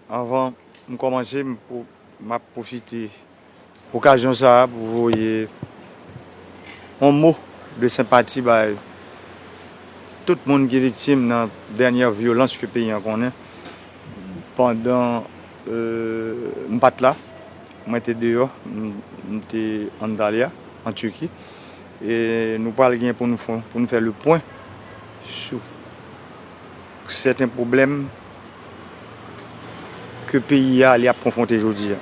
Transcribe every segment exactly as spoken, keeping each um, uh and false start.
Anvan m kòmanse, m pou- m ap pwofite okazyon sa a pou voye yon mo de senpati bay tout moun ki viktim nan dènyè vyolans ke peyi an konnen. Pandan, euh, m pa t la, mwen te deyò, m, m te Antalya, an Tiki. E nou pral gen pou nou fè, pou nou fè le pwen sou sèten pwoblèm ke peyi a li ap konfwonte jodi a.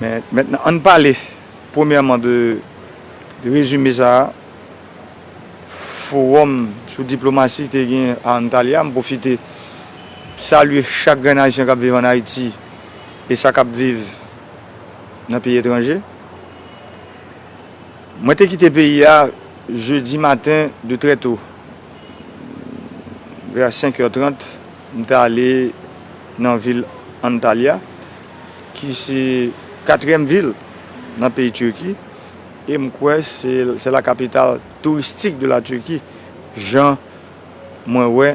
Men mentnan, ann pale premyèman de rezime sa a, fowòm sou diplomasi te gen a Antalya. M pwofite salye chak grenn Ayisyen k ap viv ann Ayiti e sa k ap viv nan peyi etranje. Mwen te kite peyi a jedi maten de trè to. Vè senk è trant, m t ale nan vil Antalya, ki se katriyèm vil nan peyi Tiki, e m kwè se, se la capitale touristique de la Turquie, jan mwen wè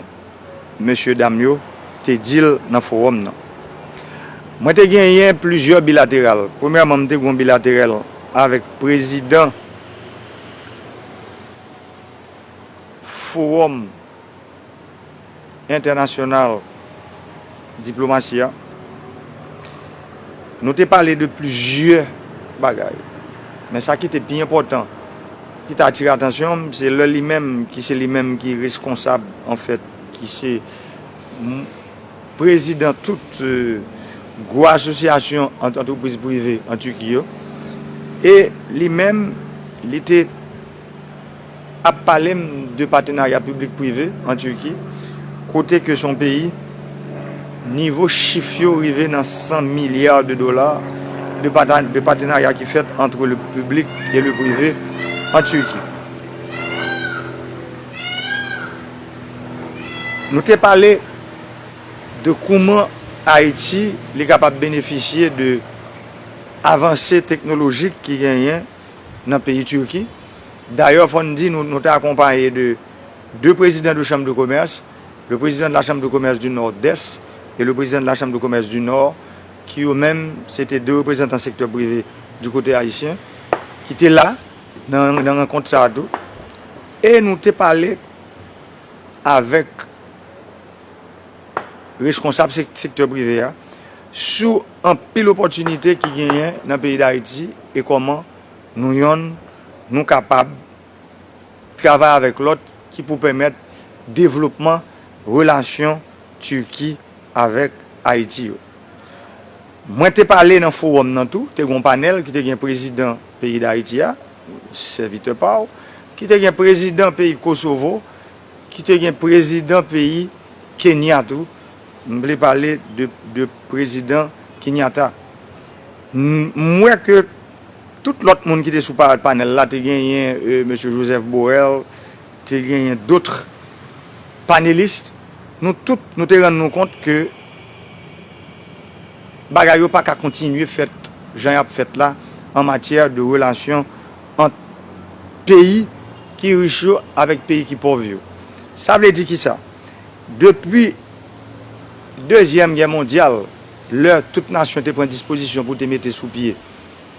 mesye dam yo te di l nan fowòm nan. Mwen te genyen plizyè bilateral. Premyèman, m te gen yon bilateral avèk prezidan Fowòm Entènasyonal Diplomasi a. Nou te pale de plizyè bagay. Men sa ki te pi enpòtan, ki te atire atansyon m, se lè li menm, ki se li menm ki reskonsab, anfèt, ki se m- prezidan tout, euh, gwo asosyasyon ant- antrepriz prive an Tiki yo. E li menm, li te ap pale m de patenarya piblik prive an Tiki, kote ke se yon peyi, nivo chif yo rive nan san milya de dola de pata- de patenarya ki fèt ant le piblik e le prive an Tiki. Nou te pale de kouman Ayiti li kapab benefisye de avanse teknolojik ki genyen nan peyi Tiki. Dayè, fò n di nou, nou te akonpaye de de prezidan de chanm de komès, le président de la Chambre de Commerce du Nord-Est et le président de la Chambre de Commerce du Nord, ki yo menm, se te de reprezantan sektè prive di kote ayisyen, ki te la nan, nan rankont sa a tou. E nou te pale avèk reskonsab sek- sektè prive a sou anpil opòtinite ki genyen nan peyi Dayiti e kòman nou yonn, nou kapab travay avèk lòt ki pou pèmèt devlopman relasyon Tiki avèk Ayiti yo. Mwen te pale nan fowòm nan tou, te gen yon panèl ki te gen prezidan peyi Dayiti a, sèvitè pa w, ki te gen prezidan peyi Kosovo, ki te gen prezidan peyi Kenya tou. M vle pale de, de prezidan Kenyatta. M, m wè ke tout lòt moun ki te sou pa- panèl la, te genyen, euh, mesye Joseph Borrell, te genyen dòt panelis. Nou tout, nou te rann nou kont ke bagay yo pa ka kontinye fèt jan y ap fèt la an matyè de relasyon ant peyi ki rich yo avèk peyi ki pòv yo. Sa vle di kisa? Depi Dezyèm Gè Mondyal, lè tout nasyon te pran dispozisyon pou te mete sou pye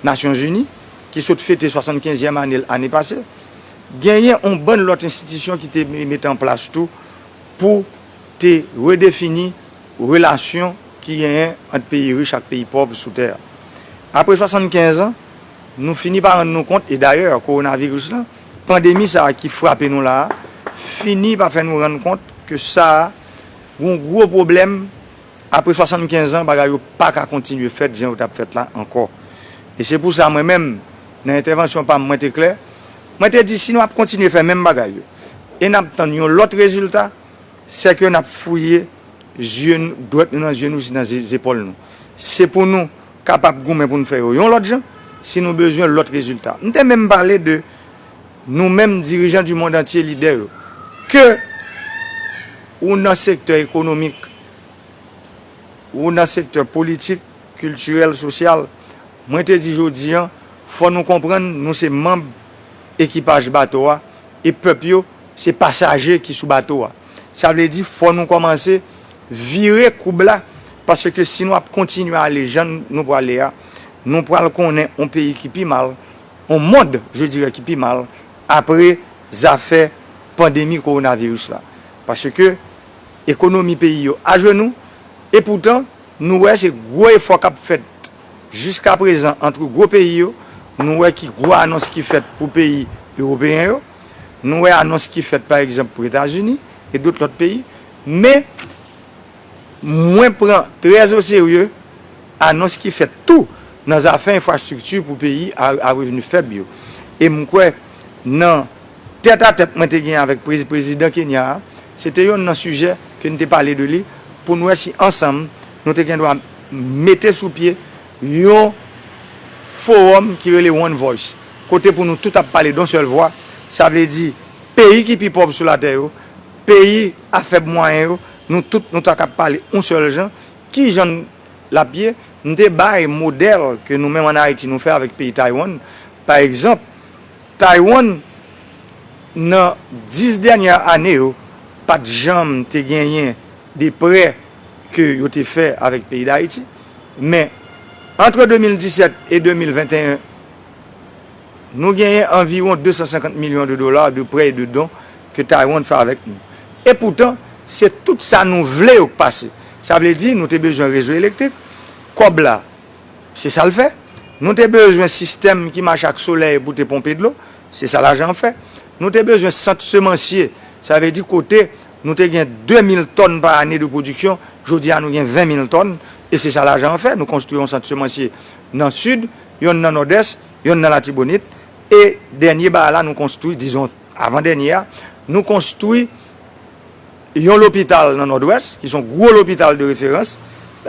Nasyonzini, ki sot fete swasannkenzyèm ane l ane pase, genyen yon bann lòt enstitisyon ki te me- mete an plas tou pou te redefini relasyon ki genyen ant peyi rich ak peyi pòv sou tè a. Apre swasannkenz an, nou fini pa rann nou kont, e dayè, kowonaviris lan, pandemi sa a ki frape nou la a, fini pa fè nou rann kont ke sa a, gon gwo pwoblèm, apre swasannkenz an, bagay yo pa ka kontinye fèt jan yo t ap fèt la ankò. E se pou sa, mwen menm, nan entèvansyon pa m, mwen te klè, mwen te di, si nou ap kontinye fè menm bagay yo, e n ap tann yon lòt rezilta, sèke n ap fouye zye n- dwèt nou nan zye nou jis nan ze- zepòl nou. Se pou nou kapab goumen pou n fè yo yon lòt jan, si nou bezwen lòt rezilta. M te menm pale de nou menm dirijan di mond antye, lidè yo, ke ou nan sektè ekonomik, ou nan sektè politik, kiltirèl, sosyal, mwen te di jodi an, fò nou konprann nou se manm ekipaj bato a, e pèp yo se pasaje ki sou bato a. Sa vle di fò nou kòmanse vire koub la Paske si nou ap kontinye ale jan nou prale a, nou pral konnen yon peyi ki pi mal, yon mond, je dirais, ki pi mal, apre zafè pandemi kowonaviris la. Paske ekonomi peyi yo ajenou, e poutan, nou wè se gwo efò k ap fèt jiska prezan ant gwo peyi yo, nou wè ki gwo anons ki fèt pou peyi ewopeyen yo, nou wè anons ki fèt, pa egzanp, pou Etazini e dòt lòt peyi, men mwen pran trè o serye anons ki fèt tou nan zafè enfrastrikti pou peyi a, a revni fèb yo. E m kwè nan tèt a tèt mwen te gen avèk prezi-, prezidan Kenya a, se te yonn nan sijè ke n te pale de li pou n wè si ansanm nou te gen dwa mete sou pye yon fowòm ki rele One Voice, kote pou nou tout ap pale d on sèl vwa, sa vle di peyi ki pi pòv sou latè yo, peyi a fèb mwayen yo, nou tout nou ta kab pale yon sèl jan. Ki jan l ap ye? M te bay modèl ke nou menm ann Ayiti nou fè avèk peyi Taiwan. Pa egzanp, Taiwan, nan dis dènye ane yo, pa t janm te genyen de prè ke yo te fè avèk peyi Dayiti. Men, ant de mil disèt e de mil venteyen, nou genyen anviwon de san senkant milyon de dola de prè e de don ke Taiwan fè avèk nou. E poutan, se tout sa nou vle yo k pase. Sa vle di, nou te bezwen rezo elektrik, kòb la, se sa l fè. Nou te bezwen sistèm ki mache ak solèy pou te ponpe dlo, se sa lajan an fè. Nou te bezwen sant semansye, sa vle di kote nou te gen de mil tòn pa ane de pwodiksyon, jodi a nou gen ven mil tòn, e se sa lajan an fè. Nou konstwi yon sant semansye nan sid, yonn nan nòdès, yonn nan Latibonit, e dènye bagay la nou konstwi, dizon, avan dènye a, nou konstwi yon lopital nan Nòdwès, ki se yon gwo lopital de referans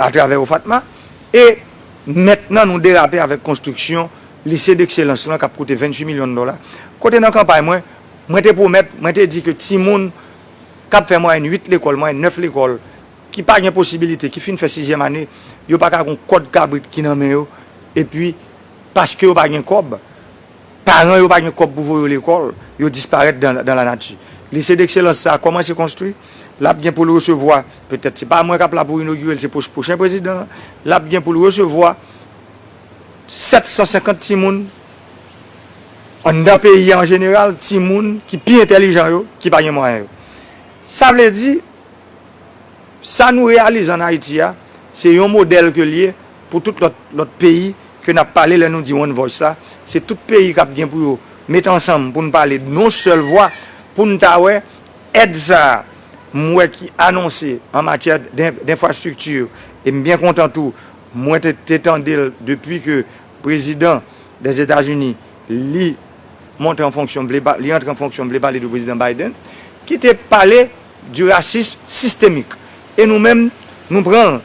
atravè OFATMA, e mentnan nou derape avèk konstriksyon lise dekselans lan k ap koute venntuit milyon dola. Kote nan kanpay mwen, mwen te pwomèt, mwen te di ke timoun k ap fè mwayèn uit lekòl, mwayèn nèf lekòl, ki pa gen posibilite, ki fin fè sizyèm ane, yo pa ka gon kòd kabrit ki nan men yo, epi paske yo pa gen kòb, paran yo pa gen kòb pou voye yo lekòl, yo disparèt dan, dan lanati. Lise dekselans sa a kòmanse konstwi, l ap gen pou l resevwa, petèt se pa mwen k ap la pou inogire l, se pwoch-, pwochen prezidan an, l ap gen pou l resevwa sèt san senkant timoun anndan peyi a an jeneral, timoun ki pi entèlijan yo, ki pa gen mwayen yo. Sa vle di, sa nou reyalize ann Ayiti a, se yon modèl ke l ye pou tout lòt, lòt peyi ke n ap pale lè nou di One Voice la. Se tout peyi k ap gen pou yo met ansanm pou n pale d on sèl vwa, pou n ta wè èd sa a, m wè ki anonse an matyè d'en-, denfrastrikti, e m byen kontan tou, mwen te, te tande l depi ke prezidan Dèzetazini, li monte an fonksyon, vle pa-, li antre an fonksyon, vle pale de prezidan Biden, ki te pale du racisme systémique. E nou menm, nou pran l,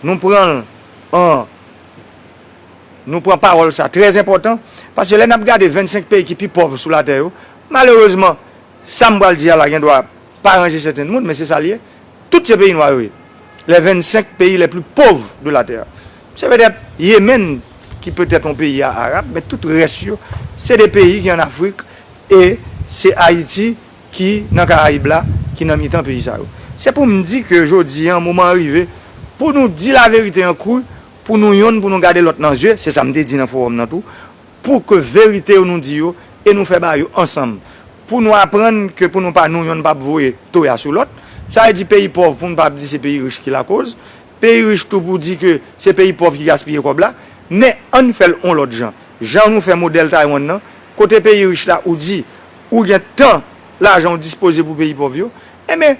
nou pran l an, nou pran pawòl sa trè enpòtan, paske lè n ap gade vennsenk peyi ki pi pòv sou latè yo, malerezman, sa m pral di a la gen dwa pa ranje sèten moun, men se sa l ye. Tout se peyi nwa yo ye. Les vingt-cinq pays les plus pauvres de la terre. Se petèt Yemen ki petèt yon peyi a arab, men tout rès yo, se de peyi ki ann Afrik, e se Ayiti ki nan Karayib la, ki nan mitan peyi sa yo. Se pou m di ke jodi a, moman an rive pou nou di laverite an kri, pou nou yonn, pou nou gade lòt nan zye, se sa m te di nan fowòm nan tou, pou ke verite yo nou di yo, e nou fè bagay yo ansanm. Pou nou aprann ke pou nou pa nou yonn p ap voye toya sou lòt. Sa vle di peyi pòv, pou nou pa ap di se peyi rich ki lakoz. Peyi rich tou pou di ke se peyi pòv ki gaspiye kòb la. Men ann fè l yon lòt jan. Jan nou fè modèl Taiwan nan, kote peyi rich la ou di ou gen tan lajan ou dispoze pou peyi pòv yo, enben,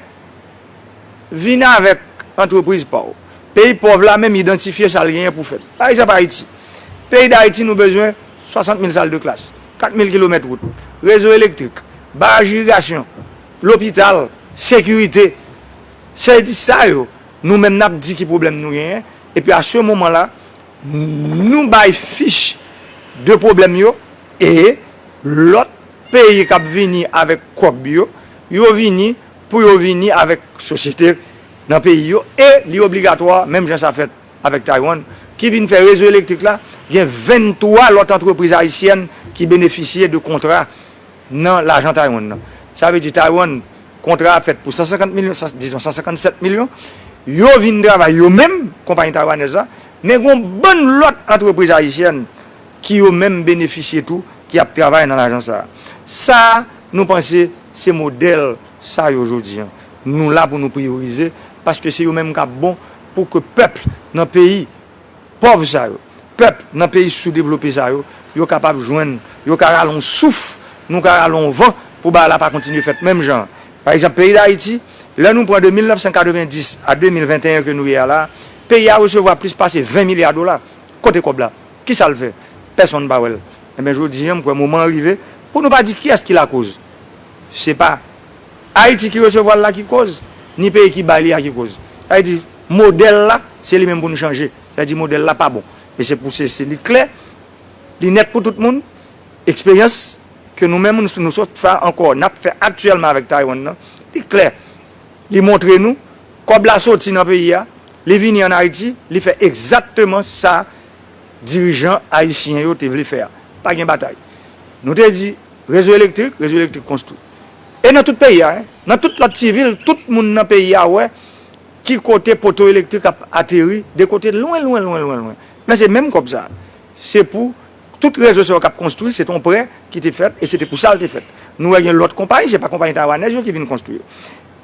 vin avèk antrepriz pa w. Peyi pòv la menm idantifye sa l genyen pou fè l. Pa egzanp, Ayiti. Peyi Dayiti, nou bezwen swasant mil sal de klas, kat mil kilomèt wout, rezo elektrik, baraj irigasyon, lopital, sekirite. Se di sa yo, nou menm n ap di ki pwoblèm nou genyen, epi a se moman la, nou bay fich de pwoblèm yo, e lòt peyi k ap vini avèk kòb yo, yo vini pou yo vini avèk sosyete nan peyi yo, e li obligatwa, menm jan sa fèt avèk Taiwan, ki vin fè rezo elektrik la, gen venntwa lòt antrepriz ayisyèn ki benefisye de kontra nan lajan Taiwan nan. Sa vle di Taiwan, kontra a fèt pou san senkant milyon, san, dizon san senkannsèt milyon, yo vin travay yo menm, konpayi taywanèz la, men gen yon bann lòt antrepriz ayisyèn ki yo menm benefisye tou, ki ap travay nan lajan sa a. Sa a, nou panse se modèl sa yo jodi a. Nou la pou nou priyorize, paske se yo menm k ap bon pou ke pèp nan peyi pòv sa yo, pèp nan peyi soudevlope sa yo, yo kapab jwenn, yo ka rale yon souf, nou ka rale yon van pou bagay la pa kontinye fèt menm jan an. Pa egzanp, peyi Dayiti, lè nou pran de mil nèf san katrevendis a de mil venteyen ke nou ye a la, peyi a resevwa plis pase ven milya dola. Kote kòb la? Kisa l fè? Pèsonn pa wè l. Ebyen, jodi a, m kwè moman an rive pou nou pa di kiyès ki lakoz. Se pa Ayiti ki resevwa l la ki koz, ni peyi ki bay li a ki koz. Sa vle di, modèl la, se li menm pou n chanje. Sa vle di, modèl la pa bon. E se pou se, se li klè, li nèt pou tout moun. Eksperyans ke nou menm, nou, nou sot fè ankò, n ap fè aktyèlman avèk Taiwan nan, li klè. Li montre nou, kòb la soti nan peyi a, li vini ann Ayiti, li fè egzakteman sa dirijan ayisyen yo te vle fè a. Pa gen batay. Nou te di, rezo elektrik, rezo elektrik konstwi. E nan tout peyi a, en, nan tout lòt ti vil, tout moun nan peyi a wè ki kote poto elektrik ap ateri, de kote lwen, lwen, lwen, lwen, lwen. Men se menm kòb sa. Se pou tout rezo sa yo k ap konstwi, se te yon prè ki te fèt, e se te pou sa l te fèt. Nou wè gen lòt konpayi, se pa konpayi taywanèz yo ki vin konstwi yo.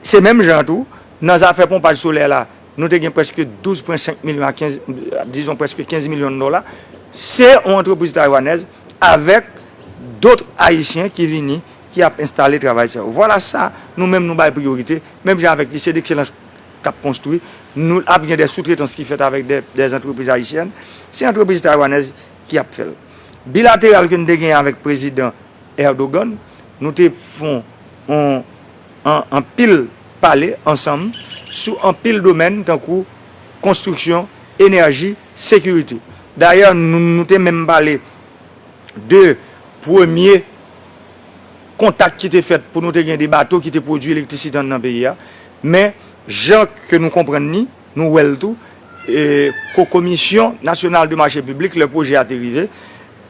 Se menm jan tou, nan zafè ponpaj solè la, nou te gen prèske douz pwen senk milyon a kenz, dizon prèske kenz milyon dola. Se yon antrepriz taywanèz avèk dòt ayisyen ki vini, ki ap enstale travay sa yo. Vwala sa, nou menm nou bay priyorite, menm jan avèk Lycée d'Excellence k ap konstwi, nou ap gen de soutretans ki fèt avèk de, de antrepriz ayisyèn. Se antrepriz taywanèz ki ap fè l. Bilateral ke n te genyen avèk prezidan Erdogan, nou te fè yon, an, anpil pale ansanm sou anpil domèn tankou konstriksyon, enèji, sekirite. Dayè, nou, nou te menm pale de premye kontak ki te fèt pou nou te gen de bato ki te pwodui elektrisite anndan peyi a. Men, jan ke nou konprann li, nou wè l tou, e, ko-, Komisyon Nasyonal de Mache Piblik, lè pwojè a te rive,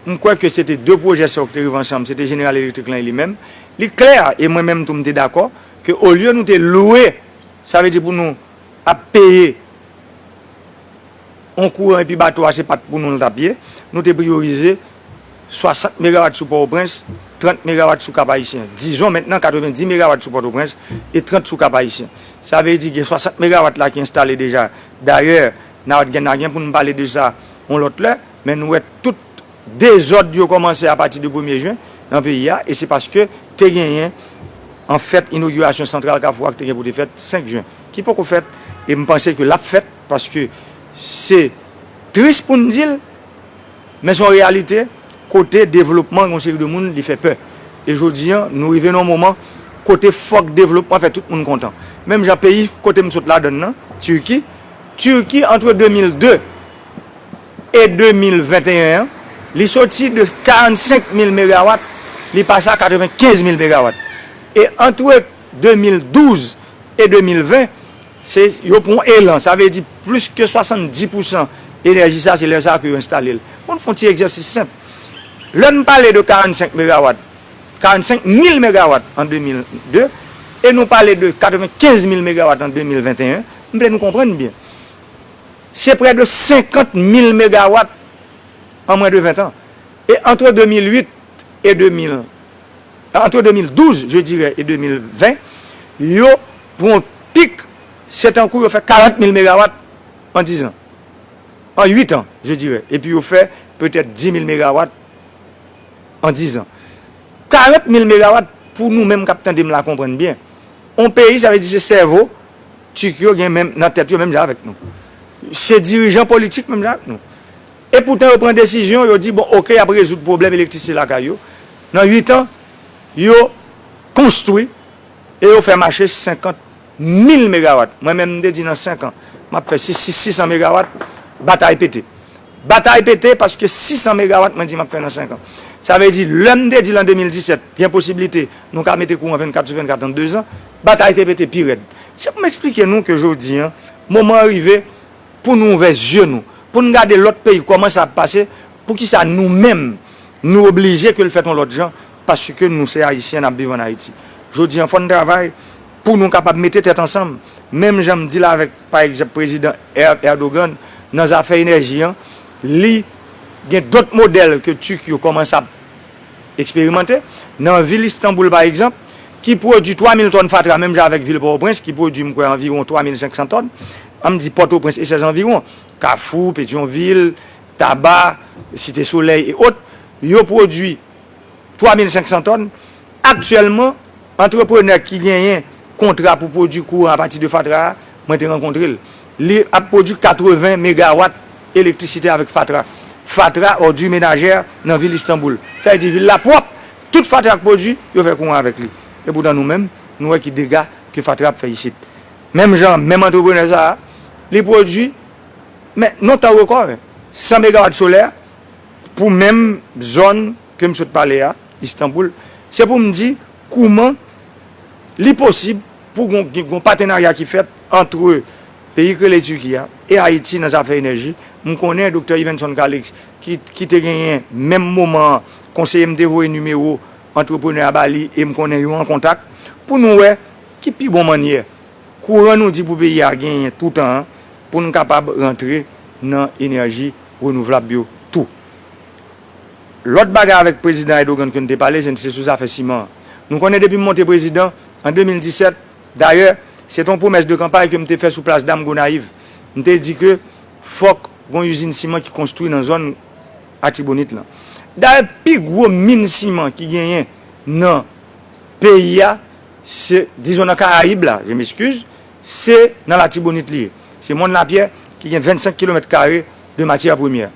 m kwè ke se te de pwojè sa yo ki te rive ansanm, se te Jeneral Elektrik lan e li menm. Li klè, e mwen menm tou m te dakò, ke olye nou te lwe, sa vle di pou nou ap peye yon kouran epi bato a se pa t pou nou l t ap ye, nou te priyorize swasant megawat sou Pòtoprens, trant megawat sou Kap Ayisyen. Dizon mentnan katrevendi megawat sou Pòtoprens e trant sou Kap Ayisyen. Sa vle di gen swasant megawat la ki enstale deja. Dayè, n a gen, n a gen pou n pale de sa yon lòt lè, men nou wè tout dezòd yo kòmanse apati de premye jen nan peyi a, e se paske te genyen, anfèt, inogirasyon santral Kafou a ki te gen pou te fèt senk jen, ki poko fèt, e m panse ke l ap fèt, paske se tris pou n di l, men se yon reyalite, kote devlopman yon seri de moun, li fè pè. E jodi a, nou rive nan yon moman kote fòk devlopman fè tout moun kontan. Menm jan peyi kote m sot ladan l nan, Tiki, Tiki, antre de mil de e de mil venteyen an, li soti de karannsenk mil megawat, li pase a katrevenkenz mil megawat. E antre de mil douz e de mil ven, se, yo pran yon elan, sa vle di plis ke swasanndis pousan enèji sa, se lè sa ke yo enstale l. Pou n fè yon ti egzèsis senp, lè n pale de karannsenk megawat, karannsenk mil megawat an de mil de, e nou pale de katrevenkenz mil megawat an de mil venteyen, m vle nou konprann byen. Se prè de senkant mil megawat an mwens de ven tan. E antre de mil uit e de mil, antre de mil douz, je dirais, e de mil ven, yo pran yon pik, se tankou yo fè karant mil megawat an diz an. An uit an, je dirais. Epi yo fè petèt dis mil megawat an diz an. Karant mil megawat, pou nou menm k ap tande m la konprann byen. Yon peyi, sa vle di se sèvo Tik yo gen menm nan tèt yo menm jan avèk nou. Se dirijan politik menm jan avèk nou. E poutan yo pran desizyon, yo di, bon, oke, y ap rezoud pwoblèm elektrisite lakay yo. Nan uit an, yo konstwi e yo fè mache senkant mil megawat. Mwen menm, m te di nan senk an, m ap fè sis, sis, sis san megawat, batay pete. Batay pete paske sis san megawat mwen di m ap fè nan senk an. Sa vle di, lè m te di l an de mil disèt, gen posiblite nou ka mete kouran vennkat sou vennkat an de zan, batay te pete pi rèd. Se pou m eksplike nou ke jodi a, moman an rive pou nou ouvè zye nou, pou n gade lòt peyi kòman sa ap pase, poukisa nou menm, nou oblije ke l fèt yon lòt jan, paske nou se Ayisyen, n ap viv ann Ayiti. Jodi a, fò n travay pou nou kapab mete tèt ansanm, Menm jan m di l avèk, pa egzanp, prezidan Er- Erdogan, nan zafè enèji an, li gen dòt modèl ke Turk yo kòmanse ap eksperimante. Nan vil Istanbul, pa egzanp, ki pwodui twa mil tòn fatra, menm jan avèk vil Pòtoprens, ki pwodui, m kwè, anviwon twa mil senk san tòn, an m di Pòtoprens e sèz anviwon, Kafou, Petyonvil, Taba, Site Solèy e òt, yo pwodui twa mil senk san tòn. Aktyèlman, antreprenè ki genyen kontra pou pwodui kouran apati de fatra a, mwen te rankontre l. Li ap pwodui katreven megawat elektrisite avèk fatra. Fatra, òdi menajè nan vil Istanbul. Sa vle di vil la pwòp. Tout fatra k pwodui, yo fè kouran avèk li. Epoutan nou menm, nou wè ki dega ke fatra ap fè isit. Menm jan, menm antreprenè sa a, li pwodui, men nan tan rekò, san megawat solè, pou menm zòn ke m sot pale a, Istanbul, se pou m di kouman li posib pou gon, gon patenarya ki fèt ant peyi k rele Tiki a e Ayiti nan zafè enèji. M konnen Doktè Yvenson Calixte, ki, ki te genyen menm moman an, konseye m te voye nimewo antreprenè a ba li e m konnen yo an kontak pou nou wè ki pi bon mannyè kouran nou di pou peyi a genyen toutan an, pou n kapab rantre nan enèji renouvlab yo tou. Lòt bagay avèk prezidan Erdogan ke n te pale, se, se sou zafè siman an. Nou konnen depi m monte prezidan an de mil disèt, dayè, se te yon pwomès de kanpay ke m te fè sou plas Dam Gonayiv. M te di ke fòk gon izin siman ki konstwi nan zòn Atibonit lan. Dayè, pi gwo min siman ki genyen nan peyi a, se, dizon nan Karayib la, je m'excuse, se nan Latibonit li ye. Se Mòn Lapyè ki gen vennsenk kilomèt kare de matyè premyè.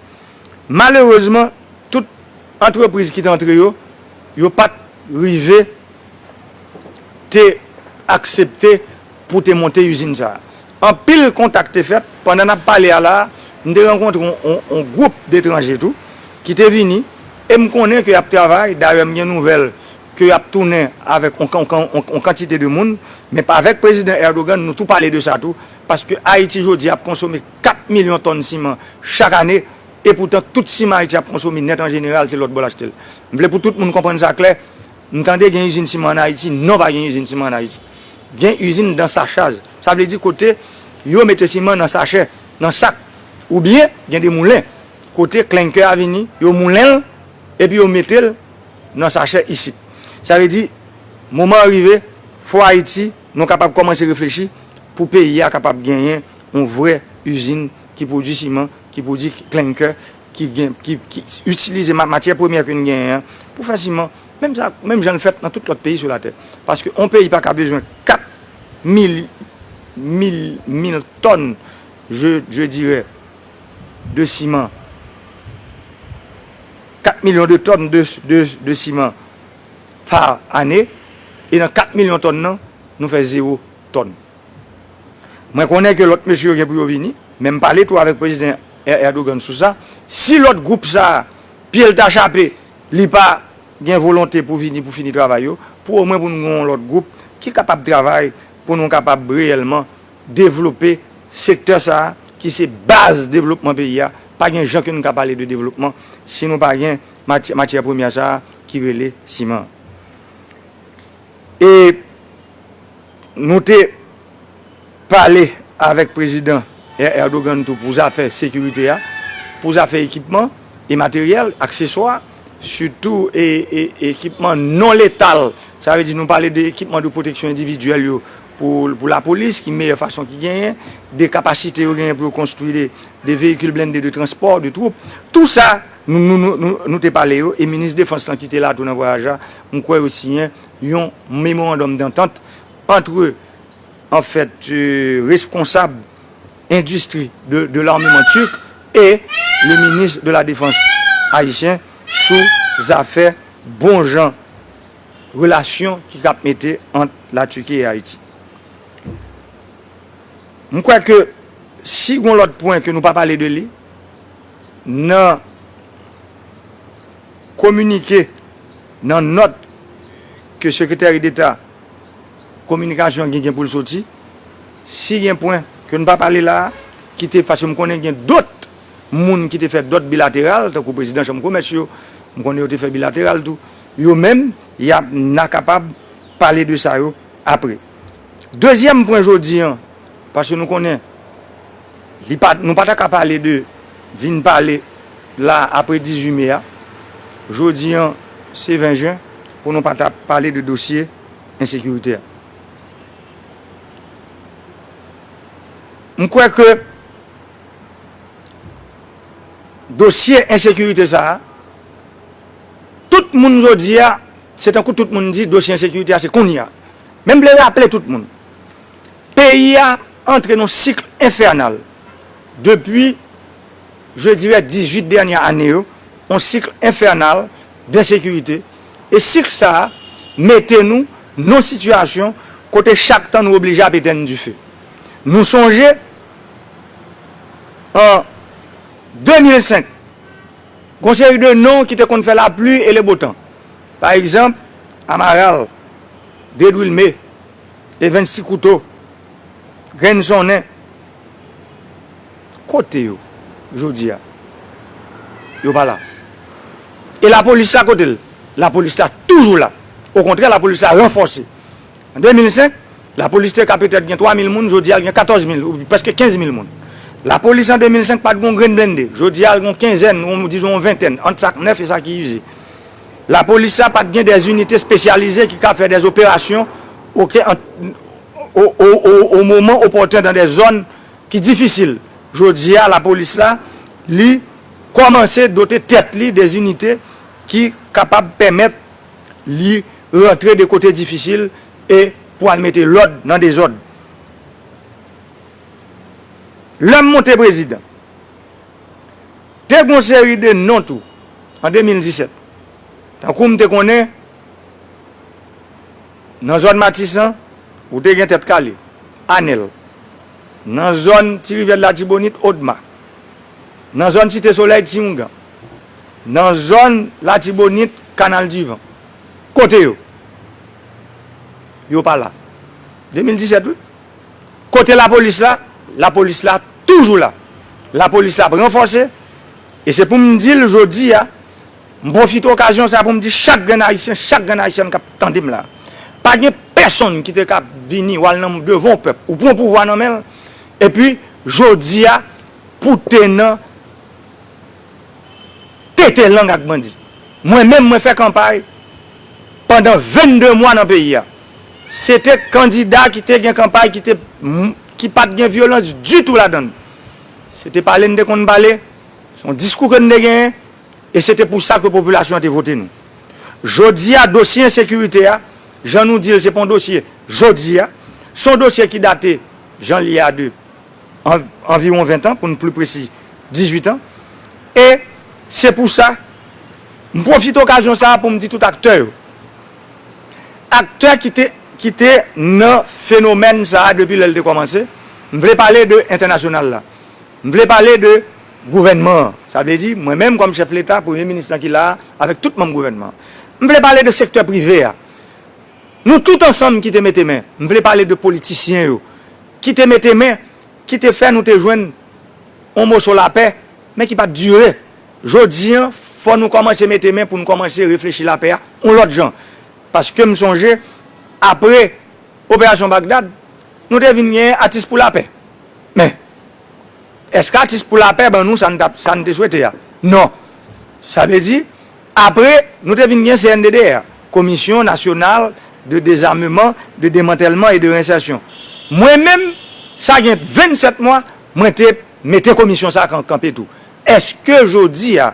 Malerezman, tout antrepriz ki te antre yo, yo pa t rive te aksepte pou te monte izin sa a. Anpil kontak te fèt. Pandan n ap pale a la a, m te rankontre yon, yon, yon gwoup detranje tou ki te vini, e m konnen ke y ap travay. Dayè, m gen nouvèl ke y ap tounen avèk yon, yon, yon, yon kantite de moun, men avèk prezidan Erdogan, nou tou pale de sa tou, paske Ayiti jodi a ap konsome kat milyon tòn siman chak ane, epoutan tout siman Ayiti ap konsome nèt an jeneral, se lòt bò l achte l. M vle pou tout moun konprann sa klè, M tande gen izin siman ann Ayiti. Non, pa gen izin siman ann Ayiti. Gen izin dan sachaj. Sa vle di kote yo mete siman nan sachè, nan sak. Oubyen, gen de moulen. Kote klenkè a vini, yo moulen l, epi yo mete l nan sachè isit. Sa vle di, moman an rive, fò Ayiti, nou kapab kòmanse reflechi pou peyi a kapab genyen yon vrè izin ki pwodui siman, ki pwodui klenkè, ki gen, ki, ki itilize ma-, matyè premyè ke n genyen an pou fè siman, menm sa, menm jan l fèt nan tout lòt peyi sou latè. Paske yon peyi pa ka bezwen kat mil, mil, mil tòn, je, je dirais, de siman, kat milyon de tòn de, de, de siman pa ane, e nan kat milyon tòn nan, nou fè zewo tòn. Mwen konnen ke lòt mesye yo gen pou yo vini, men m pale tou avèk prezidan Er-, Erdogan sou sa. Si lòt gwoup sa a, pye l ta chape, li pa gen volonte pou vini, pou fini travay yo, pou omwen pou nou gen yon lòt gwoup ki kapab travay, pou nou kapab reyèlman devlope sektè sa a, ki se baz devlopman peyi a. Pa gen jan ke nou ka pale de devlopman si nou pa gen maty-, matyè premyè sa a ki rele siman. E nou te pale avèk prezidan Er-, Erdogan tou pou zafè sekirite a, pou zafè ekipman e materyèl, akseswa, sitou e, e, ekipman non letal. Sa vle di nou pale de ekipman de pwoteksyon endividyèl yo pou, pou lapolis, ki meyè fason ki genyen, de kapasite yo genyen pou yo konstwi de, de veyikil blende de transpò, de twoup. Tou sa, nou, nou, nou, nou, nou te pale yo, e minis defans lan ki te la tou nan vwayaj la, m kwè yo siyen yon memorandòm dantant antre, an fèt, euh, responsab endistri de, de l'armement turc et le ministre de la Défense haïtien sou zafè bon jan relasyon ki k ap mete ant Latiki e Ayiti. M kwè ke si gon lòt pwen ke nou pa pale de li, nan kominike, nan nòt ke Sekretè Deta Kominikasyon an gen, gen pou l soti, si gen pwen ke n pa pale la a, ki te, paske m konnen gen dòt moun ki te fè dòt bilateral, tankou prezidan chanm komès yo, m konnen yo te fè bilateral tou, yo menm, y ap, n a kapab pale de sa yo apre. Dezyèm pwen jodi an, Paske nou konnen, li pa, nou pa ta ka pale de, vin pale la apre dizuit me a. Jodi an, se ven jen, pou nou pa ta pale de dosye ensekirite a. M kwè ke dosye ensekirite sa a, tout moun jodi a, se tankou tout moun di dosye ensekirite a se kounye a. Men m vle raple tout moun, peyi a antre nan sik enfènal depi, je dirais, dizuit dènye ane yo, yon sik enfènal d ensekirite. E sik sa a mete nou nan yon sitiyasyon kote chak tan nou oblije ap etenn dife. Nou sonje, an de mil senk, gon seri de non ki te konn fè lapli e le botan. Pa egzanp, Amaral, Dedwilme, Evens Ti Kouto, Grenn Sonnen. Kote yo jodi a? Yo pa la. E lapolis la, kote l? Lapolis la toujou la. Okontrè, lapolis la ranfòse. An de mil senk, lapolis te ka petèt gen twa mil moun, jodi a l gen katòz mil, ou prèske kenz mil moun. Lapolis an de mil senk pa t gon grenn blende, jodi a l gon kenzèn, ou dizon yon ventèn, ant sa k nèf e sa ki ize. Lapolis la pa t gen dè inite espesyalize ki ka fè dè operasyon, oke, an, o, o, o, o moman opòten dan dè zòn ki difisil. Jodi a, lapolis la, li kòmanse dote tèt li dè inite ki kapab pèmèt li rantre de kote difisil e pou al mete lòd nan dezòd. Lè m monte prezidan, te gon seri de non tou an de mil disèt. Tankou m te konnen, nan zòn Matisan, ou te gen Tèt Kale, Anèl. Nan zòn Ti Rivyè Latibonit, Odma. Nan zòn Site Solèy, Ti Oungan. Nan zòn Latibonit, Kanal Divan. Kote yo? Yo pa la. De mil disèt, wi. Kote lapolis la? Lapolis la toujou la. Lapolis la ap ranfòse. E se pou m di l jodi a, m pwofite okazyon sa pou m di chak grenn Ayisyen, chak grenn Ayisyèn k ap tande m la, pa gen pèsonn ki te ka vini w al nan devan yon pèp, ou pran pouvwa nan men l, epi jodi a, pou te nan tete lang ak bandi. Mwen menm, mwen fè kanpay pandan vennde mwa nan peyi a. Se te kandida ki te gen kanpay ki te, ki pa t gen vyolans ditou ladan l. Se te pale n te konn pale, se yon diskou ke n te genyen, e se te pou sa ke popilasyon an te vote nou. Jodi a, dosye ensekirite a, jan nou di l, se pa yon dosye jodi a, se yon dosye ki date, jan l ye a, de an-, anviwon ven tan, pou n pli presi, dizuit an. E se pou sa, m pwofite okazyon sa a pou m di tout aktè yo. Aktè ki te, ki te nan fenomèn sa a depi lè l te kòmanse, m vle pale de entènasyonal la. M vle pale de gouvènman an. Sa vle di, mwen menm kòm chèf Leta, premye minis lan ki la a, avèk tout manm gouvènman an. M vle pale de sektè prive a. Nou tout ansanm ki te mete men, m vle pale de politisyen yo, ki te mete men, ki te fè nou te jwenn yon moso lapè, men ki pa t dire. Jodi an, fò nou kòmanse mete men pou n kòmanse reflechi lapè a yon lòt jan. Paske m sonje, apre Operasyon Bagdad, nou te vin gen Atis pou Lapè. Men, èske Atis pou Lapè ban nou sa n t ap, sa n te swete a? Non. Sa vle di, apre, nou te vin gen C N D D R, Commission Nationale de Désarmement, de Démantèlement et de Réinsertion. Mwen menm, sa gen vennsèt mwa, mwen te mete komisyon sa a kan-, kanpe tou. Èske jodi a,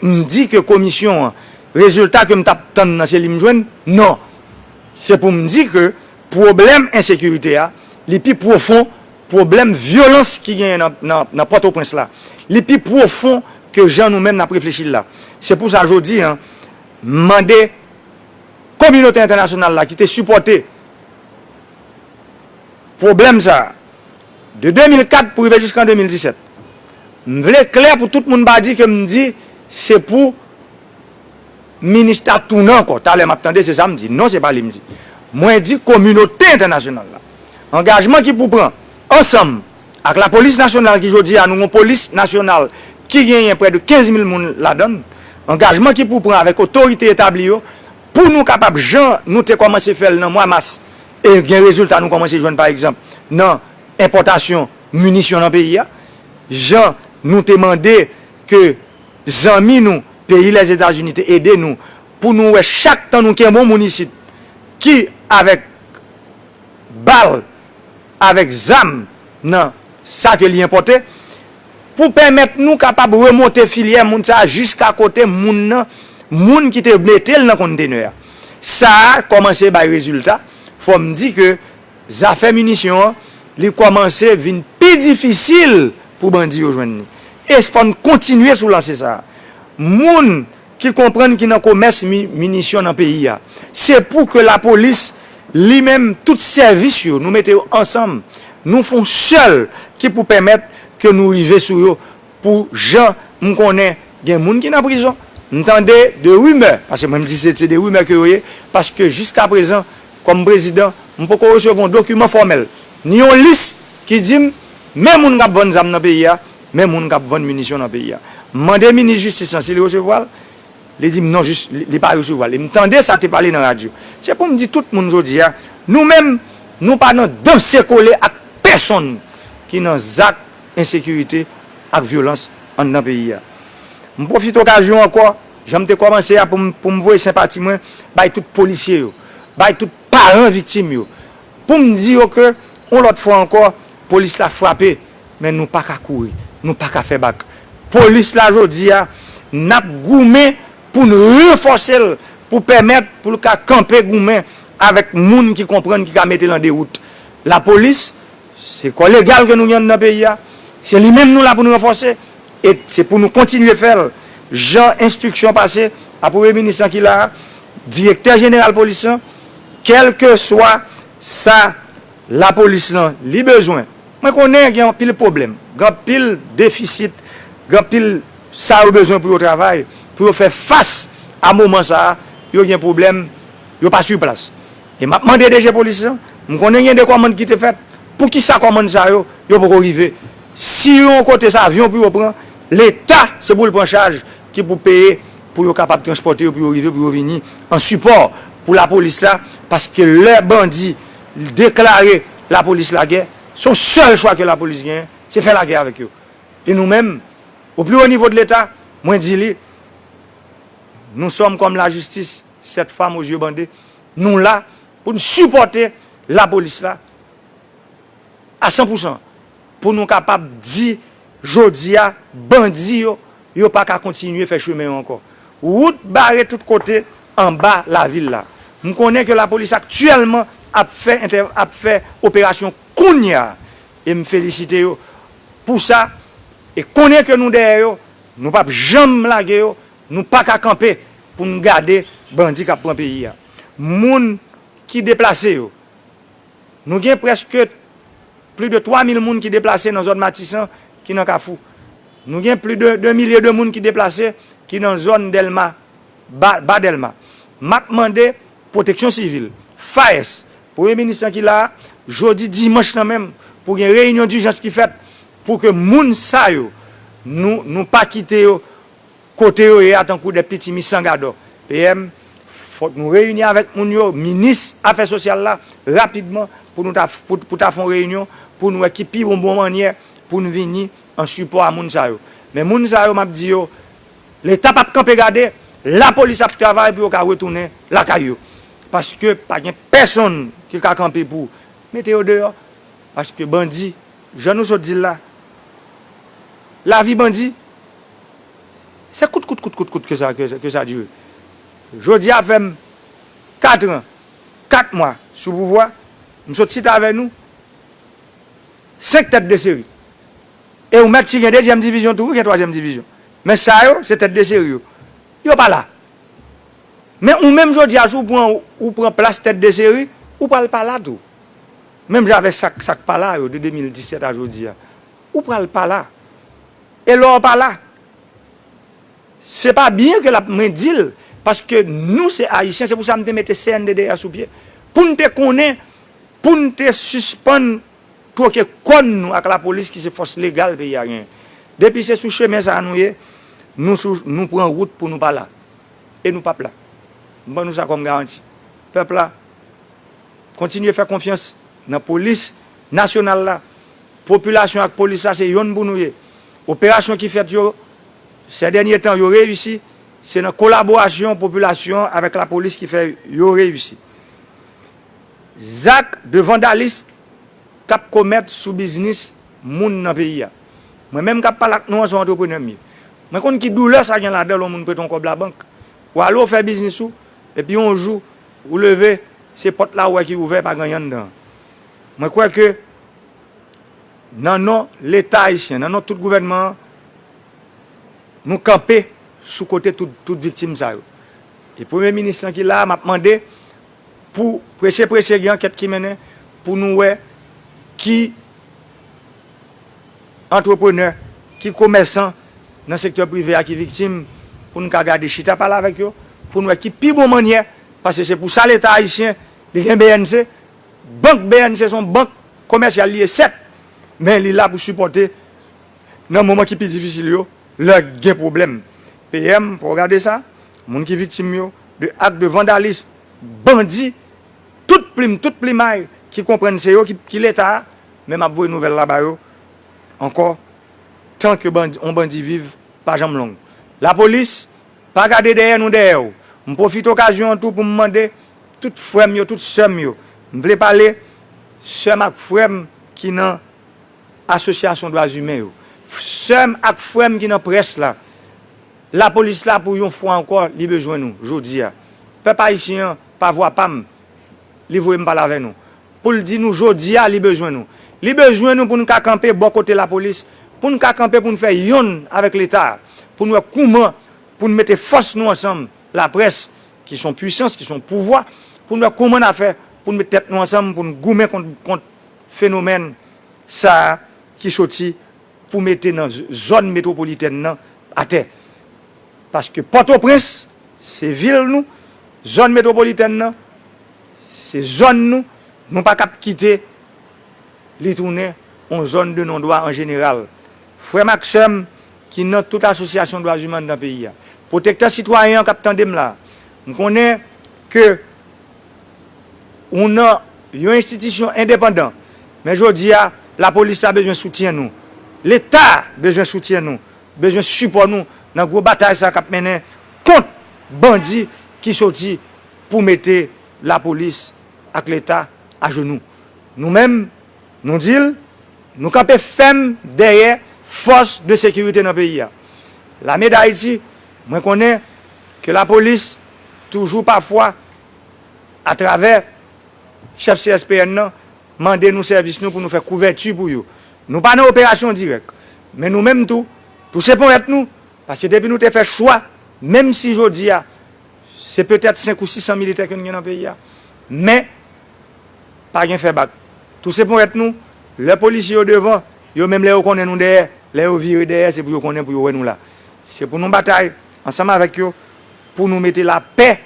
m di ke komisyon an, rezilta ke m t ap tann nan, se li m jwenn? Non. Se pou m di ke pwoblèm ensekirite a, li pi pwofon pwoblèm vyolans ki genyen nan, nan, nan Pòtoprens la. Li pi pwofon ke jan nou menm n ap reflechi l la. Se pou sa jodi a, m mande kominote entènasyonal la ki te sipòte pwoblèm sa a, de de mil kat pou rive jiska de mil disèt. M vle klè pou tout moun pa di ke m di se pou minis la tounen ankò. Talè m ap tande se sa m di. Non, se pa li m di. Mwen di kominote entènasyonal la. Angajman ki pou pran ansanm ak lapolis nasyonal ki jodi a nou gon polis nasyonal ki genyen prè de kenz mil moun ladan l. Angajman ki pou pran avèk otorite etabli yo pou nou kapab, jan nou te kòmanse fè l nan mwa mas, e gen rezilta nou kòmanse jwenn, pa egzanp, nan enpòtasyon minisyon nan peyi a, jan nou te mande ke zanmi nou, peyi Lèzetazini, te ede nou pou nou wè chak tan nou kenbe yon moun isit ki avèk bal, avèk zam nan sa ke li enpòte, pou pèmèt nou kapab remonte filyè moun sa a jiska kote moun nan, moun ki te mete l nan kontenè a. Sa a kòmanse bay rezilta. Fò m di ke zafè minisyon an, li kòmanse vin pi difisil pou bandi yo jwenn li. E fò n kontinye sou lanse sa a. Moun ki konprann ki nan komès mi- minisyon nan peyi a, se pou ke lapolis, li menm, tout sèvis yo, nou mete yo ansanm, nou fè yon sèl ki pou pèmèt ke nou rive sou yo, pou jan m konnen gen moun ki nan prizon. M tande de rimè, paske mwen m di se, se de rimè ke yo ye, paske jiska prezan, kòm prezidan, m poko resevwa yon dokiman fòmèl, ni yon lis ki di m, men moun k ap vann zam nan peyi a, men moun k ap vann minisyon nan peyi a. M mande minis jistis lan si li resevwa l, li di m non, jis, li, li pa resevwa l. E m tande sa te pale nan radyo. Se pou m di tout moun jodi a, nou menm, nou pa nan danse kole ak pèsonn ki nan zak ensekirite ak vyolans anndan peyi a. M pwofite okazyon ankò, jan m te kòmanse a, pou m, pou m voye senpati mwen bay tout polisye yo, bay tout paran viktim yo, pou m di yo ke, yon lòt fwa ankò, polis la frape, men nou pa ka kouri, nou pa ka fè bak. Polis la jodi a, n ap goumen pou n ranfòse l, pou pèmèt pou l ka kanpe goumen avèk moun ki konprann, ki ka mete l an dewout. Lapolis, se kò legal ke nou gen anndan peyi a. Se li menm nou la pou nou ranfòse. E se pou nou kontinye fè l. Jan enstriksyon pase a premye minis lan ki la a, direktè jeneral polis lan, kèlkeswa sa lapolis lan li bezwen. Mwen konnen gen anpil pwoblèm, gen anpil defisit, gen anpil sa yo bezwen pou yo travay, pou yo fè fas a moman sa a, yo gen pwoblèm, yo pa sou plas. E m ap mande D G polis lan, m konnen gen de kòmann ki te fèt, poukisa kòmann sa yo, yo poko rive? Si yo yon kote se avyon pou yo pran, Leta se pou l pran chaj ki pou peye pou yo kapab transpòte yo, pou yo rive, pou yo vini an sipò pou lapolis la, paske lè bandi deklare lapolis lagè, se yon sèl chwa ke lapolis genyen, se fè lagè avèk yo. E nou menm, au plus haut niveau de Leta, mwen di li, nous sommes comme la justice, cette femme aux yeux bandés, nou la pou n sipòte lapolis la a san pou san, pou nou kapab di, jodi a, bandi yo, yo pa ka kontinye fè chemen yo ankò. Wout bare tout kote anba lavil la. M konnen ke lapolis aktyèlman ap fè entè-, ap fè operasyon kounye a, e m felisite yo pou sa, e konnen ke nou dèyè yo, nou p ap janm lage yo, nou pa ka kanpe pou n gade bandi k ap pran peyi a. Moun ki deplase yo, nou gen prèske plis de twa mil moun ki deplase nan zòn Matisan ki nan Kafou. Nou gen plis de de milye de moun ki deplase ki nan zòn Dèlma, ba, ba Dèlma. M ap mande Pwoteksyon Sivil, FAES, premye minis lan ki la a, jodi dimanch lan menm, pou gen reyinyon dijans ki fèt pou ke moun sa yo, nou, nou pa kite yo kote yo ye a tankou de pitimi san gadò. P M, fòk nou reyini avèk moun yo, minis afè sosyal la, rapidman, pou nou ta, pou, pou ta fè yon reyinyon, pou nou wè ki pi bon, bon mannyè pou nou vini an sipò a moun sa yo. Men moun sa yo, m ap di yo, Leta p ap kanpe gade, lapolis ap travay pou yo ka retounen lakay yo. Paske pa gen pèsonn ki ka kanpe pou mete yo deyò, paske bandi, jan nou sot di l la, lavi bandi, se kout, kout, kout, kout, kout ke sa, ke, ke sa dire. Jodi a fè m kat an, kat mwa sou pouvwa, m sot chita avè nou, senk tèt de seri. E ou mèt si gen dezyèm divizyon tou, wi, gen twazyèm divizyon. Men sa yo, se tèt de seri yo. Yo pa la. Men ou menm jodi a, si w pran, ou pran plas tèt de seri, ou pral pa la tou. Menm jan avèk sa k, sa k pa la yo, de de mil disèt a jodi a. Ou pral pa la. E lè w pa la, se pa byen ke l ap, mwen di l, paske nou se Ayisyen, se pou sa m te mete C N D D A sou pye. Pou n te konnen, pou n te sispann twoke kòn nou ak lapolis ki se fòs legal peyi a genyen. Depi se sou chemen sa a nou ye, nou sou, nou pran wout pou nou pa la. E nou p ap la. M ban nou sa kòm garanti. Pèp la, kontinye fè konfyans nan polis nasyonal la, Popilasyon ak polis la se yonn pou nou ye. Operasyon ki fèt yo, sè dènye tan yo reyisi, se nan kolaborasyon popilasyon avèk lapolis ki fè yo reyisi. Zak de vandalis k ap komèt sou biznis moun nan peyi a. Mwen menm k ap pale ak nou an se yon antreprenè m ye. Mwen konn ki doulè sa gen ladan l yon moun prete yon kòb labank. Ou ale ou fè biznis ou, epi yon jou, ou leve, se pòt la ou wè ki ouvè, pa gen anyen anndan. Mwen kwè ke nan non Leta ayisyen, nan non tout gouvènman an, nou kanpe sou kote tout, tout viktim sa yo. E premye minis lan ki la a, m ap mande pou prese prese gen ankèt ki mennen pou nou wè ki antreprenè, ki komèsan nan sektè prive a ki viktim, pou n ka gade chita pale avèk yo, pou n wè ki pi bon mannyè, paske se pou sa Leta ayisyen, li gen B N C, bank B N C se yon bank komèsyal li ye, sèt, men li la pou sipòte nan moman ki pi difisil yo, lè gen pwoblèm. P M, fò w gade sa, moun ki viktim yo de ak de vandalis, bandi, tout plim, tout plimay ki konprann se yo ki, ki Leta a, men m ap voye nouvèl la ba yo ankò, tan ke bandi, yon bandi viv, pa janm long. Lapolis, pa gade dèyè nou dèyè w. M pwofite okazyon an tou pou m mande tout frè m yo, tout sè m yo. M vle pale sè m ak frè m ki nan asosyasyon dwa imen yo. Sè m ak frè m ki nan près la. Lapolis la pou yon fwa ankò, li bezwen nou, jodi a. Pèp ayisyen an, pa vwa pa m, li voye m pale avè nou. Pou l di nou jodi a, li bezwen nou. Li bezwen nou pou n ka kanpe bò kote lapolis, pou n ka kanpe pou n fè yonn avèk Leta a, pou n wè kouman pou n mete fòs nou ansanm, laprès, ki se yon pwisans, ki se yon pouvwa, pou n wè kouman n a fè pou n met tèt nou ansanm, pou n goumen kont, kont fenomèn sa a ki soti pou mete nan z-, zòn metwopolitèn nan atè. Paske Pòtoprens, se vil nou, zòn metwopolitèn nan, se zòn nou, nou pa kab kite li tounen yon zòn de non dwa an jeneral. Frè m ak sè m ki nan tout asosyasyon dwa imen anndan peyi a, pwotektè sitwayen an k ap tande m la, m konnen ke ou nan yon enstitisyon endepandan, men jodi a, lapolis la bezwen soutyen nou. Leta bezwen soutyen nou, bezwen sipò nou nan gwo batay sa k ap mennen kont bandi ki soti pou mete lapolis ak Leta ajenou. Nou menm, nou di l, nou kanpe fèm dèyè fòs de sekirite nan peyi a. Lame Dayiti, mwen konnen ke lapolis toujou pafwa atravè chèf C S P N nan, mande nou sèvis nou pou nou fè kouvèti pou yo. Nou pa nan operasyon dirèk, men nou menm tou, touse ponyèt nou, paske depi nou te fè chwa, menm si jodi a, se petèt senk ou sis san militè ke n gen nan peyi a, men pa gen fè bak. Touse ponyèt nou, lè polisye yo devan, yo menm lè yo konnen nou dèyè, lè yo vire dèyè, se pou yo konnen pou yo wè nou la. Se pou nou batay ansanm avèk yo, pou nou mete lapè,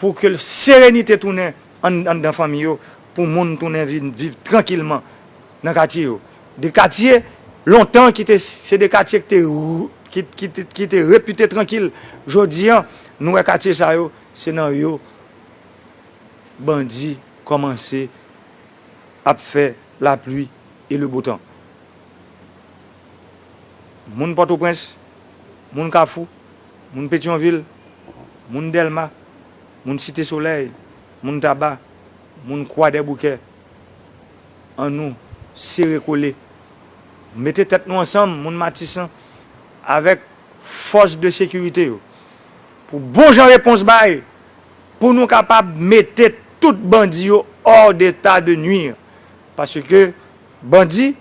pou ke serenite tounen ann-, anndan fanmi yo, pou moun tounen vin viv trankilman nan katye yo. De katye, lontan, ki te, se de katye ki te, ki, ki te, ki te repite trankil. Jodi a, nou wè katye sa yo, se nan yo bandi kòmanse ap fè lapli e le bo tan. Moun Pòtoprens, moun Kafou, moun Petyonvil, moun Dèlma, moun Site Solèy, moun Taba, moun Kwadèboukè, annou sere kole, mete tèt nou ansanm, moun Matisan, avèk fòs de sekirite yo, pou bon jan repons bay, pou nou kapab mete tout bandi yo hors d'état de nuire. Paske bandi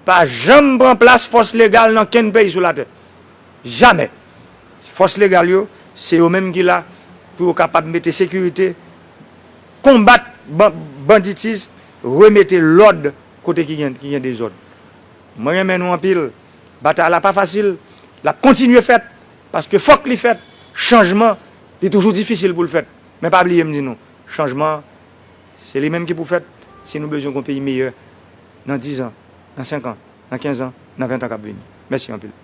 pa janm pran plas fòs legal nan kenn peyi sou latè. Jamè. Fòs legal yo, se yo menm ki la pou yo kapab mete sekirite, konbat ban-, banditis, remete lòd kote ki gen, ki gen dezòd. Mwen renmen nou anpil. Batay la pa fasil. L ap kontinye fèt, paske fòk li fèt. Chanjman, li toujou difisil pou l fèt. Men pa bliye m di nou, chanjman an, se li menm ki pou fèt si nou bezwen gen yon peyi meyè nan diz an, nan senk an, nan kenz an, nan ven an k ap vini. Mèsi anpil.